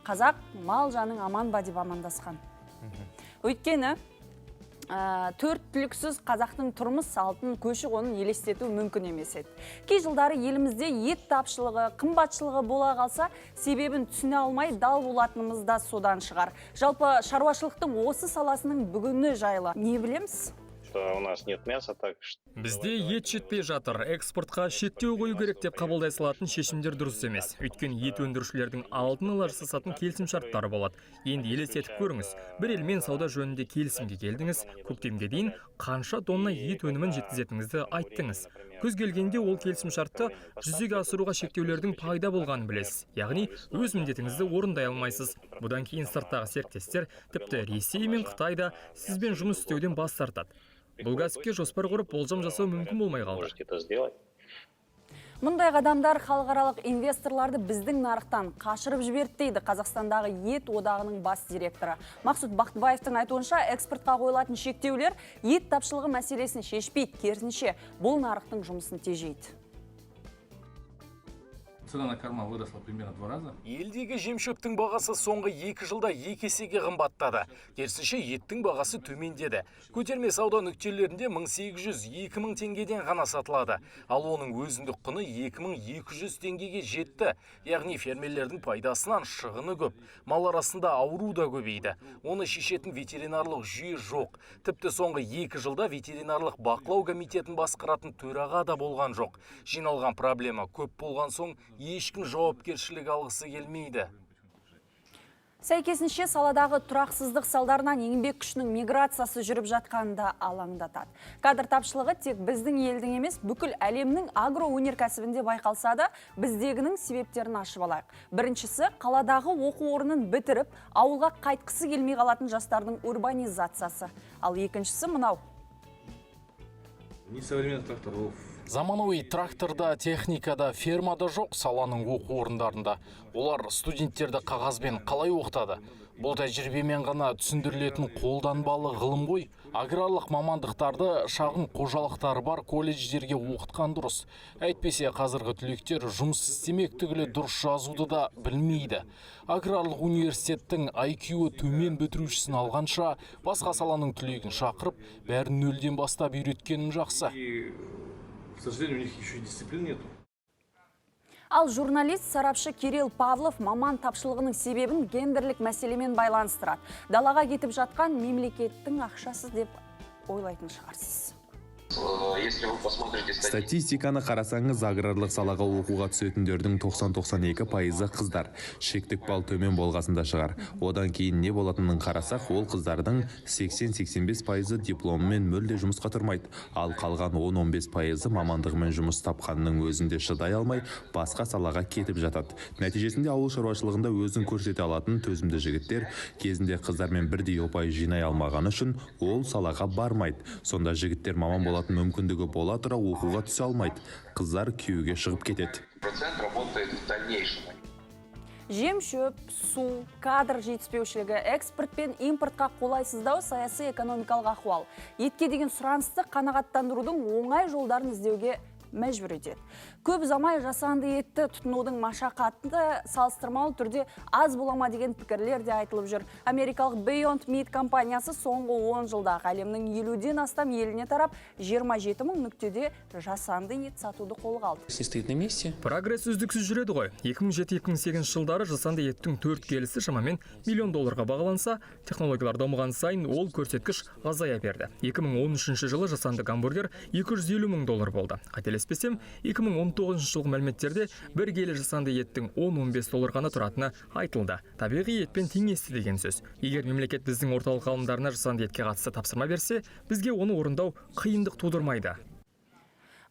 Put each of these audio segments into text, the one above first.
Қазақ мал жаның аман ба деп амандасқан. Өйткені төрт түліксіз қазақтың тұрмыс салтын, көші қонын елестету мүмкін емес еді. Кей жылдары елімізде ет тапшылығы, қымбатшылығы бола қалса, себебін түсіне алмай дал болатынымыз да содан шығар. Жалпы, шаруашылықтың осы саласының бүгіні жайлы не білеміз? Что у нас нет мяса, так что. Бізде ет жетпей жатыр, экспортқа шектеу қою керек деп қабылдай салатын шешімдер дұрыс емес. Өйткені ет өндірушілердің алдын ала жасасатын келісімшарттары болады. Енді елестетіп көріңіз, бір елмен сауда жөнінде келісімге келдіңіз, көктемге дейін қанша тонна ет өнімін жеткізетініңізді айттыңыз. Күз келгенде ол келісімшартты жүзеге асыруға шектеулердің пайда болғанын білесіз. Яғни өз міндетіңізді орындай алмайсыз. Бұдан кейін сырттағы серіктестер, тіпті Ресей мен Қытай да сізбен жұмыс істеуден бас тартады. Бұл кәсіпке жоспар құрып, болжам жасау мүмкін болмай қалды. Можете это сделать. Мұндай қадамдар халықаралық инвесторларды біздің нарықтан қашырып жіберді, дейді Қазақстандағы ет одағының бас директоры. Мақсұт Бақтыбаевтың айтуынша, экспортқа қойылатын шектеулер ет тапшылығы мәселесін шешпейді, керісінше, бұл нарықтың жұмысын тежейді. Цена на корма выросла примерно в два раза. Елдегі жемшөптің бағасы соңғы 2 жылда 2 есеге қымбаттады. Керісінше, еттің бағасы төмендеді. Көтерме сауда нүктелерінде 1800-2000 теңгеден ғана сатылады. Ал оның өзіндік құны 2200 теңгеге жетті. Яғни фермерлердің пайдасынан шығыны көп. Мал арасында ауру да көбейді. Оны шешетін ветеринарлық жүйе жоқ. Тіпті соңғы 2 жылда ветеринарлық бақылау комитетін басқаратын төраға да болған жоқ. Жиналған проблема көп болған соң, ешкім жауапкершілік алғысы келмейді. Сәйкесінше, саладағы тұрақсыздық салдарынан еңбек күшінің миграциясы жүріп жатқаны да алаңдатады. Кадр тапшылығы тек біздің елдің емес, бүкіл әлемнің агроөнеркәсібінде байқалса да, біздегінің себептерін ашып алайық. Біріншісі – қаладағы оқу орнын бітіріп, ауылға қайтқысы келмей қалатын жастардың урбанизациясы. Ал екіншісі мынау. Ни современных тракторов. Заманауи тракторда, техникада, фермада жоқ саланың оқу орындарында. Олар студенттерді қағазбен қалай оқытады? Бұл тәжірибемен ғана түсіндірілетін қолданбалы ғылым ғой. Аграрлық мамандықтарды шағын қожалықтары бар колледждерге оқытқан дұрыс. Әйтпесе қазіргі түлектер жұмыс істемек түгілі, дұрыс жазуды да білмейді. Аграрлық университеттің IQ-ы төмен бітірушісін алғанша, басқа саланың түлегін шақырып, бәрін нөлден бастап үйреткенім жақсы. И, к сожалению, у них еще и дисциплины нету. Ал журналист, сарапшы Кирилл Павлов маман тапшылығының себебін гендерлік мәселемен байланыстырады. Далаға кетіп жатқан мемлекеттің ақшасы деп ойлайтын шығарсыз. Если вы посмотрите Статистиканы қарасаңыз, аграрлық салаға оқуға түсетіндердің 90-92%-ы қыздар. Шектік балл төмен болғасында шығар. Одан кейін не болатынын қарасақ, ол қыздардың 80-85%-ы дипломымен мүлде жұмысқа тұрмайды. Ал қалған 10-15%-ы мамандығымен жұмыс тапқанның өзінде шыдай алмай, басқа салаға кетіп жатады. Нәтижесінде ауыл шаруашылығында өзін көрсете алатын төзімді жігіттер кезінде қыздармен бірдей ұпай жинай алмағаны үшін ол салаға бармайды. Сонда жігіттер маман болатын мүмкіндігі бола тұра, оқуға түсе алмайды. Қыздар күйеуге шығып кетеді. Процент работает в дальнейшем. Жем шөп, су, кадр жетіспеушілігі, экспорт пен импортқа қолайсыздау саяси экономикалық ахуал. Етке деген сұранысты қанағаттандырудың оңай жолдарын іздеуге мәжбүр етеді. Көп ұзамай жасанды етті тұтынудың машақаты салыстырмалы түрде аз бола ма деген пікірлер де айтылып жүр. Америкалық Beyond Meat компаниясы соңғы 10 жылда әлемнің 50-ден астам еліне тарап, 27 мың нүктеде жасанды ет сатуды қолға алды. Не стоит на месте. Прогресс үздіксіз жүреді ғой. 2007-2008 жылдары жасанды еттің 4 келісі шамамен миллион долларға бағаланса, технологиялар дамыған сайын ол көрсеткіш азая берді. 2013 жылы жасанды гамбургер 250 мың доллар болды. Қателеспесем, 2019 жылғы мәліметтерде бір келі жасанды еттің 10-15 доллар ғана тұратыны айтылды. Табиғи етпен теңесті деген сөз. Егер мемлекет біздің орталық ғалымдарына жасанды етке қатысты тапсырма берсе, бізге оны орындау қиындық тудырмайды.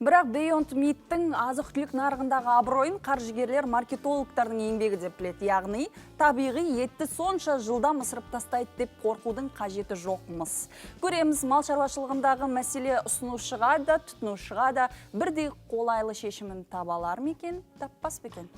Бірақ Beyond Meat-тің азық-түлік нарығындағы абыройын қаржыгерлер маркетологтардың еңбегі деп біледі. Яғни, табиғи етті сонша жылдам ысырып тастайды деп қорқудың қажеті жоқмыс. Көреміз, мал шаруашылығындағы мәселе ұсынушыға да, тұтынушыға да бірдей қолайлы шешімін таба алар ма екен, таппас па екен?